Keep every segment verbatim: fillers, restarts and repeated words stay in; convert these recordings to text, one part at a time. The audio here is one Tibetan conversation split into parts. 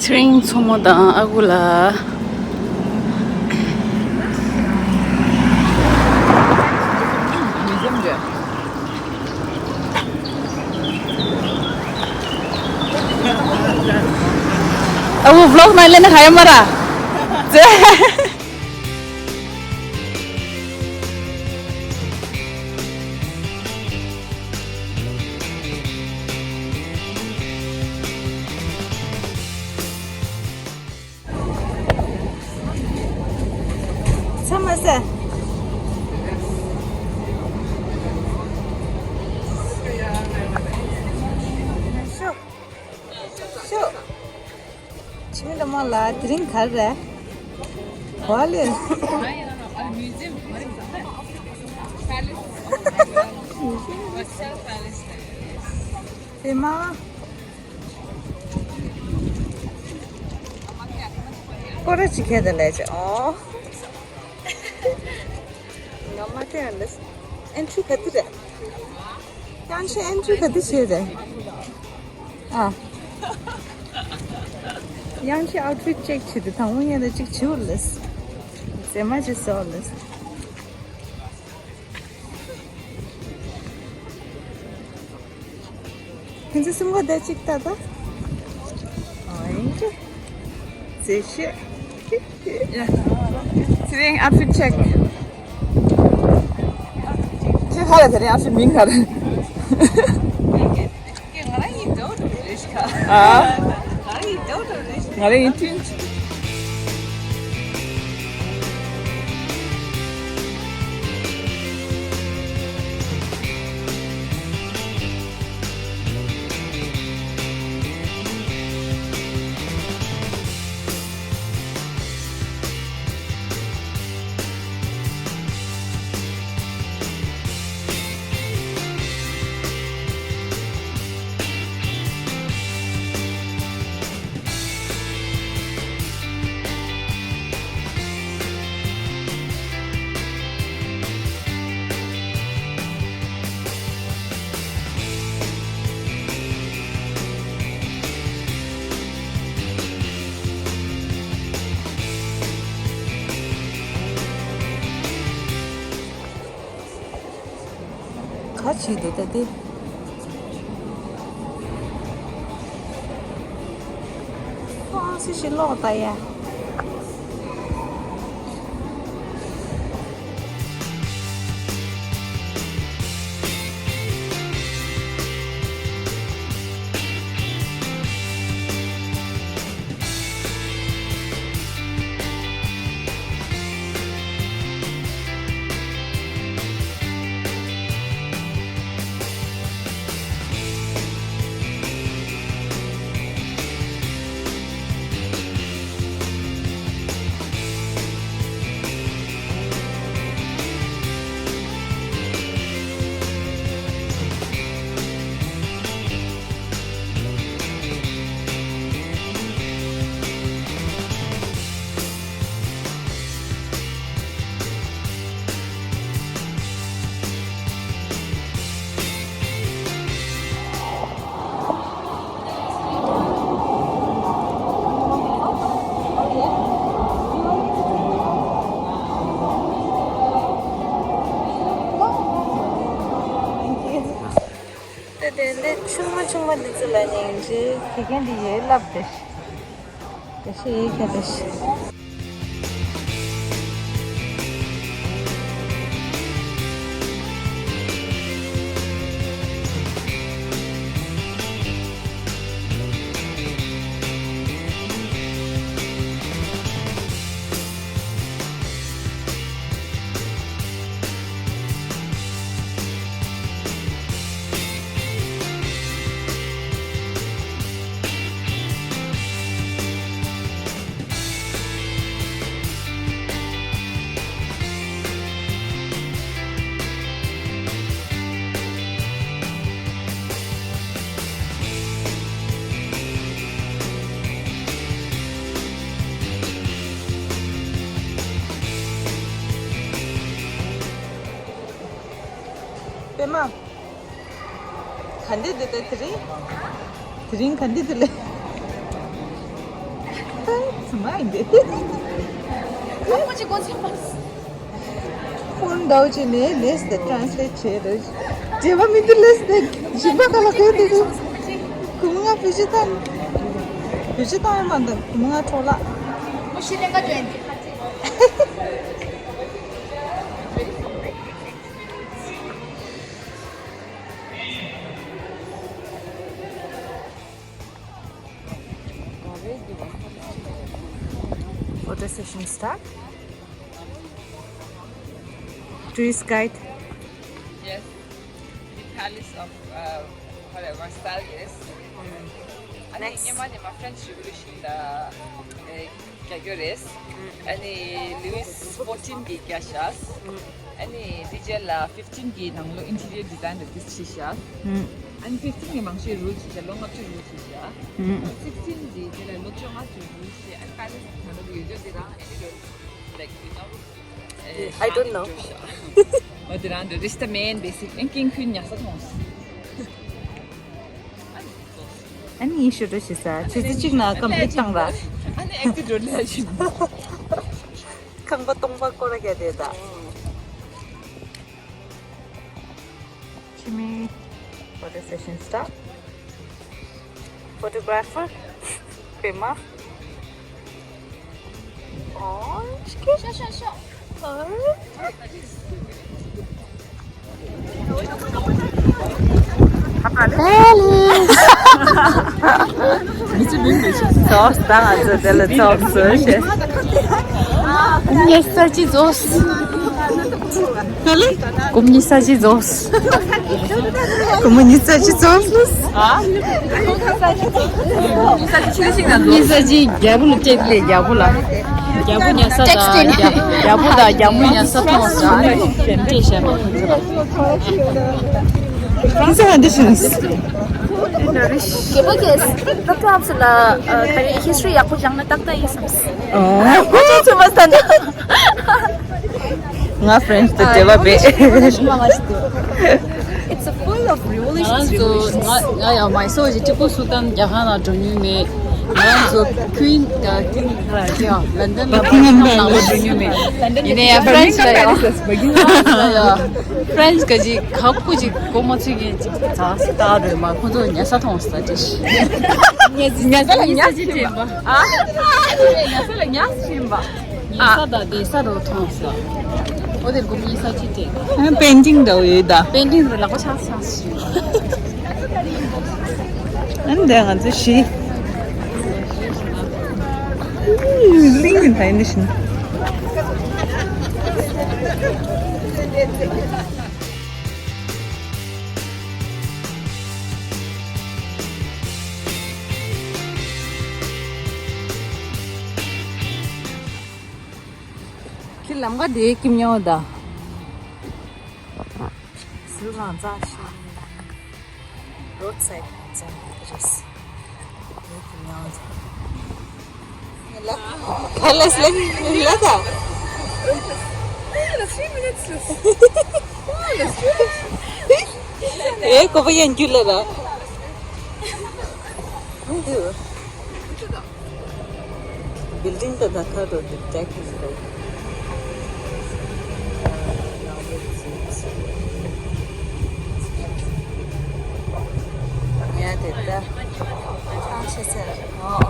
ཚེ་རིང་མཚོ་མོ་དང་ཨ་ཁུ་ལ། ཨ་ཁུ་ཝི་ལོག་ནང་ལེན་ན་ཧ་ཡ་མ་ར། ཚ་མ་ཟ། ཤོ། ཤོ། ཆི་མི་ལ་མ་ལ་དེ་རིང་ག་རེ་རེད། གོ་ལེ། པད་མ། སྐོར་ར་ཅིག་ཁྱེར་དང་ལས་བྱེད། ཨོ། ང་མ་ཐེ་ཨན་ལེས། ཨེན་ཊི་རི་ག་དུས་རེད། དབྱངས་ཅན་ཨེན་ཊི་རི་ག་དུས་བྱེད་རེད། ཨ། དབྱངས་ཅན་ཨའུ་ཊི་ཕིཊ་ཅེག་བྱེད་དུས་དང་པོ་ངས་ད་ཅིག་བྱེད་འོ་ལེས། རྫས་མ་ཅིག་བཟོ་འོ་ལེས། ཁྱེད་ཚོ་སེམས་ཁ་བདེ་ཅིག་ལྟ་ད། ཨོ་ཡིན་གྱི། རྫས་ཤོད། ཚེ་རིང་ཨའུ་ཊི་ཕིཊ་ཅེག་ཁྱེད་ཧ་ལས་ཚེ་རིང་ཨའུ་ཊི་ཕིཊ་མིང་ག་རེ། ང་རང་ཡིན་འགྲོ་འགྲོ་རེད་ཤག་ཨ། ང་རང་ཡིན་འགྲོ་འགྲོ་རེད་ཤག་ང་རང་ཡིན་ཐུན། ག་བྱེད་འདུག་ད་དེ། ཧྥ་རན་སི་ཞིག་ཀློག་ད་ཡ། ད་དེ་འདི་ཆུང་མ་ཆུང་མ་འདི་ཚོ་ལ་ཉན་རྗེས་དགེ་རྒན་འདི་ཡས་བསླབ་བསྡད་ཤག་དེ་ཤེས་ཡོད་ཁྱད་དེ་ཤེས། པད་མ། ག་འདྲ་འདུག་ད་དེ་རིང་། དེ་རིང་ག་འདྲ་འདུག་ལེ། མ་ཡིན་ཏེ། ཁོ་ཅི་གོ་ཚེ་མ། ཕོན་འདྲ་བོ་ཅིག་ནས་ལེས་དེ་ཊྲན་སི་ལེཊ་བྱས་རེད། བྱས་པ་མི་འདུག་ལེས་དེ་ཞིབ་པ་ག་ལ་གོ་དེ་རེད། ཁོ་མོ་ང་བེད་སྤྱོད་བཏང་། བེད་སྤྱོད་བཏང་ཡོད་མ་འདུག་ཁོ་མོ་ང་འཕྲོ་བརླག་མོ་ཤི་ལེན་ག་འདོན་ཏེ། Photo session start. Tourist guide. Yes. The palace of, uh, whatever, Versailles. ཨ་ནི་Next. སྔོན་མ་ནས་མ་French Revolution ལ་རྒྱག་རྒྱུ་རེད། ཨ་ནི་Louis fourteen གིས་བརྒྱབ་ཤག་ཨ་ནི་དེ་རྗེས་ལ་fifteen གི་ནང་ལོགས་interior design ལ་དེ་བྱས་ཤག་ཨ་ནི་fifteen གི་མང་ཤོས་rule བྱས་ཤག་ལོ་ལྔ་བཅུ་rule བྱས་ཤག sixteen གི་དེ་ལ་ལོ་བཅོ་ལྔ་ཙམ་rule བྱས། ཨ་ནི་palace ནང་ལོགས་ཡོད་རྒྱུ་དེ་རང་ཨ་ནི་like you know I don't know. འོ་དེ་རང་འདྲ་རེད། This the main basic. ཨེ་ཀིང་ཁུན་ཉལ་ས་མཐོང་སོང་། ཨ་ནི་ཡིན་ཤོད་འགྲོ་ཞེས་ས་ཆུ་ཚོད་གཅིག་ནང་ཀམ་པི་ལིཊ་བཏང་ར། ཨ་ནི་ཨེ་ཀི་འགྲོ་ལ་ཞིག་ཁང་པ་སྟོང་པ་སྐོར་ར་རྒྱག་དེ་ད། ཕྱི་མི། Photo session start. Photographer པད་མ། ཨོ། ཤོ་ཤོ་ཤོ། ཨོ། ཙོགས་ད་ང་ཚོ་དེ་ལ་ཙོགས་སུ་ཤེས། ཉེ་ས་ཅི་ཙོགས། གོམ་ཉེ་ས་ཅི་ཙོགས། གོམ་ཉེ་ས་ཅི་ཙོགས། ཉེ་ས་ཅི་རྒྱལ་པོ་ལ་སྤྲད་ལས་རྒྱལ་པོ་ལ། རྒྱལ་པོ་ཉལ་ས་དང་རྒྱལ་རྒྱལ་པོ་དང་རྒྱལ་མོ་ཉལ་ས་མཐོང་སོང་། ཨ་ནི་སྤྲད་བཞག་པ་ཁོ་ཚོ་ལ། These are additions. རྒྱལ་པོ་གིས་སློབ་གྲྭ་ཚོ་ལ་ཨ་ག་རེ་history ཡག་པོ་སྦྱངས་ན་ཏག་ཏག་ཡིན་བསམ། ཨོ། ཁོ་ཚོ་ཚོ་མ་ཟ་ན། ང་French དང་འབྲེལ་བ་མེད། It's a full of revolutions, ང་རང་ཚོ་revolutions. ང་ང་ཡང་མའི་སོ་ཞིག་ཊི་པུ་སུལ་ཏཱན་རྒྱ་གར་ནང་འགྲོ་མྱོང་མེད། ང་རང་ཚོ་Queen ཨ་King ལ་ཡང་London ལ་Buckingham Palace འགྲོ་མྱོང་མེད། ཡིན་ནའི་ཡང་French ལ་ཡང་Buckingham Palace། French ག་ཅིག་ཁག་པོ་ཅིག་སྒོར་མོ་ཚོད་ཀྱི་ཅིག་ཙག་ཙིག་ལྟ་རེད་མ། ཁོ་ཚོ་ཉལ་ས་མཐོང་ས་ཅིག་ཉལ་ས་ལ་ཉལ་ས་ཅིག་དྲན་པ། ཨ། ཉལ་ས་ལ་ཉལ་ས་དྲན་པ། ཉལ་ས་དང་བསྡད་ས་རུ་མཐོང་ས། འོ་དེར་སྒོར་མོ་ཉལ་ས་ཅིག་དྲན། ཨ་painting འདྲ་བོ་ཡོད་ད། Painting རུ་ལག་པ་ཆག་ཆག་ཞིག་ཨ་ནི་འདི་ང་ཚོ་ཞི། གླིང་ནས་ད་ཡིན་འདི་བཞིན། ཁྱི་ལམ་ཁ་དེའི་ཁྱིམ་ཉོ་ད། ཟིལ་རང་རྩ་ཤི། Roadside ཙམ་རེད། དེའི་ཁྱིམ་ཉོ་ད། ལ། ཁ་ལས་ལས་ལ་ད། ཨེ་ཀོ་པ་ཡན་རྒྱུ་ལ་ར། འདི། Building དེ་ད་ཁ་རོ་དེ་ཊེག་ནི་ཀལ། ཡ་དེ་ད། ཨ་ཤེས་ཟེར། ཨོ།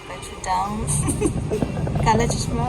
ད་ཆུ་དང་། ག་ལ་ཅི་ཤི་མ།